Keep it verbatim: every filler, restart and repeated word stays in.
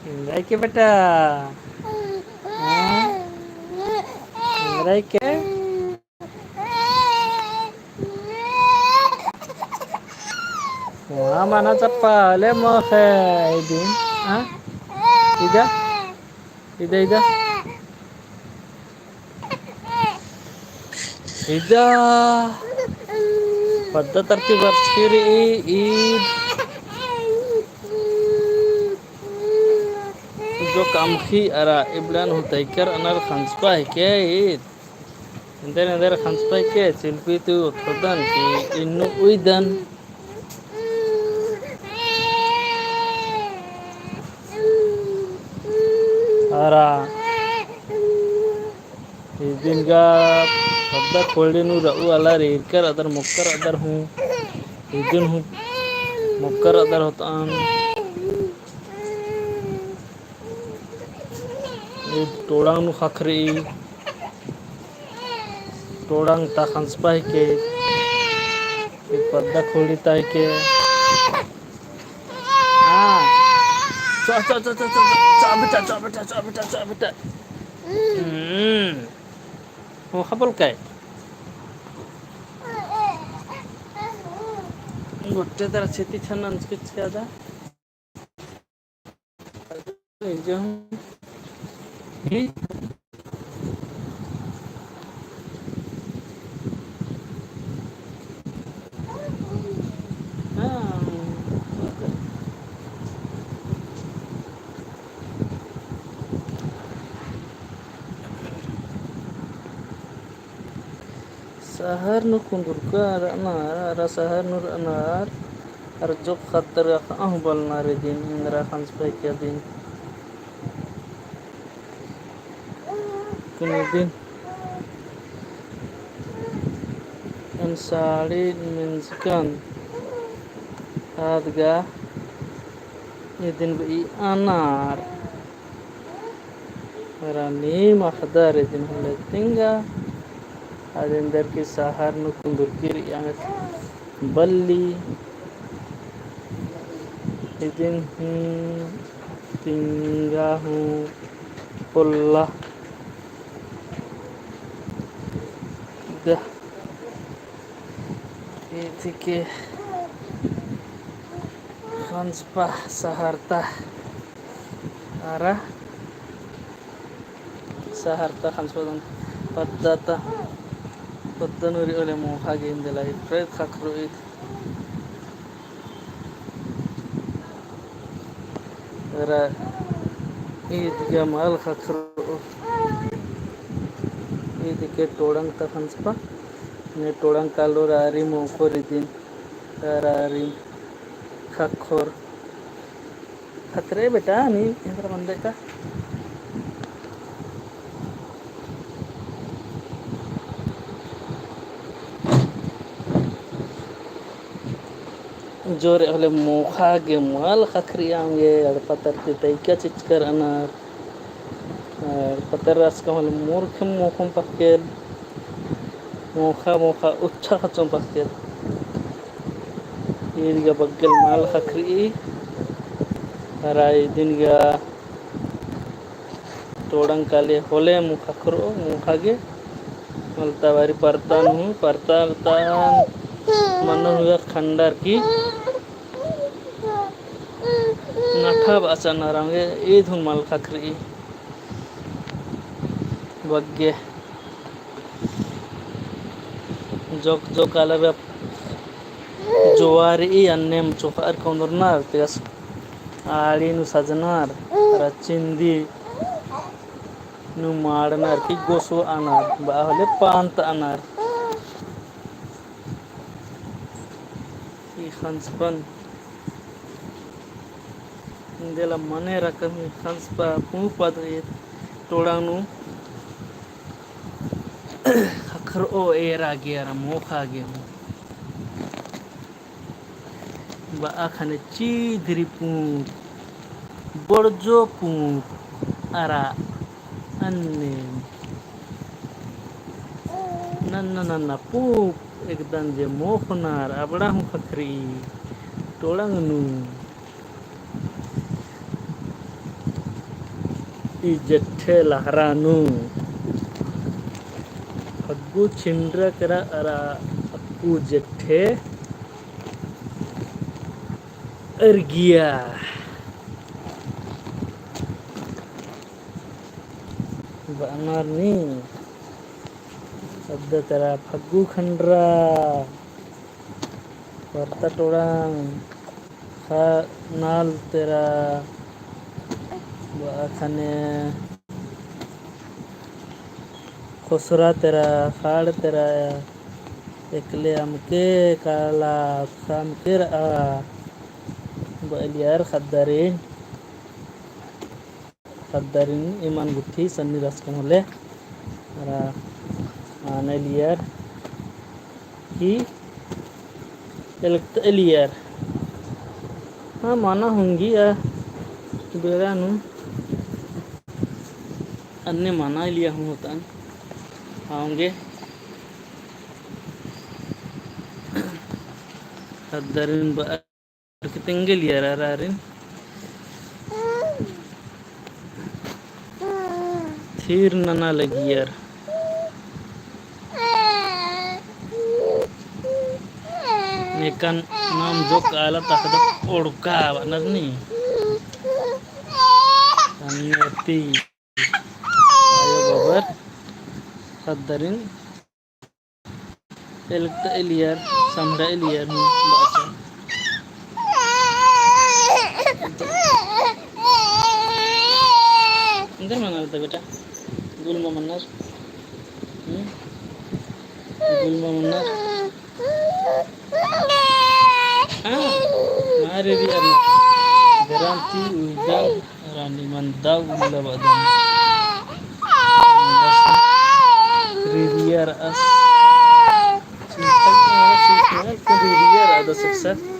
एन्दरा हिके बेटा? हाँ? एन्दरा हिके? वहाँ मना चप्पा ले मोखे इदिन। हाँ? इदा? इदा, इदा। इदा। पद्दा तरती बरचकी रई ईद। जो कमखी अरा इबड़न हूँ तइकर अनर खंसपा हिके ईद। एन्देर एन्देर खंसपा हिके, चिल्पी ती ओथोदन कि इन्नु उइदन। अरा इदिन गा पद्दा खोंड़ी नू रऊ आलर ईरकर अदर मोक्कर अदर हूँ। इदिन हूँ मोक्कर अदर होतअन। ईद टोड़ांग नू ख़क्खरई। टोड़ांग ता खंसपा हिके। ईद पद्दा खोंड़ी ता हिके। हाँ। चो, चो, चो, बेटा, चो, बेटा, चो, बेटा, चो, बेटा। हम्म। वो खबल काय? गोट्टे तरह छेती छन अंचके छेदा। सहर नू कुन्दुरका रअनर, अरा सहर नू रअनर, अरा जोक खत्तर अख़आ हूँ बलनर इदिन, एन्दरा खंसपा हिके इदिन। कुन इदिन एन साड़ी मेंजकन आद गा इदिन बई अनार। अरा नीम अख़दर इदिन होले तिंगा। अद एन्देर की सहर नू कुन्दुरकी रई अँवत बल्ली। इदिन हूँ तिंगा हूँ पोल्ला। द-, इदिके खंसपा सहर ता। अरा सहर ता खंसपा दन पद्दा ता, पद्दा नू रई होले मोख़ा गे एन्देला ईद प्रेत ख़क्खरओ ईद। अरा ईद गा मल ख़क्खरओ। ईद के टोड़ंग ता खंसपा, ने टोड़ंग कालोर आरी मोख़ोर इदिन, अरा आरी ख़क्खोर। खतरे बेटा, नी एन्दरा मंदे का। जोरे होले मोख़ा गे मल ख़क्खरई अम्म गे, एड़पा तरती तइका चिचकर अनर। अरा पत्तर रअस का होले मुर्खिम मोख़ोम पक्केल, मोख़ा मोख़ा उच्छा ख़च्चोम पक्केल। ईद गा बग्गेल मल ख़क्खरई, अरा इदिन गा टोड़ंग काले होले मल ख़क्खरओ, मोख़ा गे मलता बारी परता नू, परता ता मनो हुआ खंडर की नठा बाचा नरम गे, ईद हूँ मल ख़क्खरई। बग्गे जोक जोक आलर जोवारी अन्नेम चोख़र कोंदरनर, तेगस आड़ी नू सजनर, अरा चिंदी नू माड़नर की गोसो अनर, बा होले पान्त अनर। ई खंसपन एन्देला मने रकम ही खंसपा पूंप अद ए टोड़ंग नू ख़क्खरओ एरा गे अरा मोख़ा गे हूँ। बआ ख़ने चीधरी पूंप, बड़जो पूंप, अरा अन्ने नन्ना नन्ना पूंप एकदन जे मोख़नर अबड़ा हूँ ख़क्खरई टोड़ंग नू। ई जेठे लहरा नू। फग्गु छिंडरा केरा अरा अक्कु जेठे अरगिया। बअनर नी। अद्दा तेरा फग्गु खंडरा। परता टोड़ांग, खा-, नाल तेरा, बआ खने, खोसरा तेरा, खाड़ तेरा, एकले अमके काला, अमके रआ, बअलियर ख़द्दारिन। ख़द्दारिन एमन गुट्ठी सन्नी रअसकम होले। अरा आने लियर कि एलकत एलियर। हाँ, मना होंगी आ बेड़ा नू। अन्ने मना लिया हूँ होतन। हाँ, होंगे। ख़द्दारिन बआ तेंगे लियर अरा आरिन थीर नना लगियर। नेकन नाम जोक आला तखदक ओड़का बअनर नी। अन्नेती आयो बबर ख़द्दारिन एलकत एलियर, समड़ा एलियर हूँ बाचा। अंदर मना रहता बेटा, गुलमा मन्नर। हम्म? गुलमा मन्नर। हाँ, मारे भी यार ना। गरम थी उइदन। रानी मन दव उल्ला बअदन। बस रिरिया रअस। रिरिया रअदस एकसन।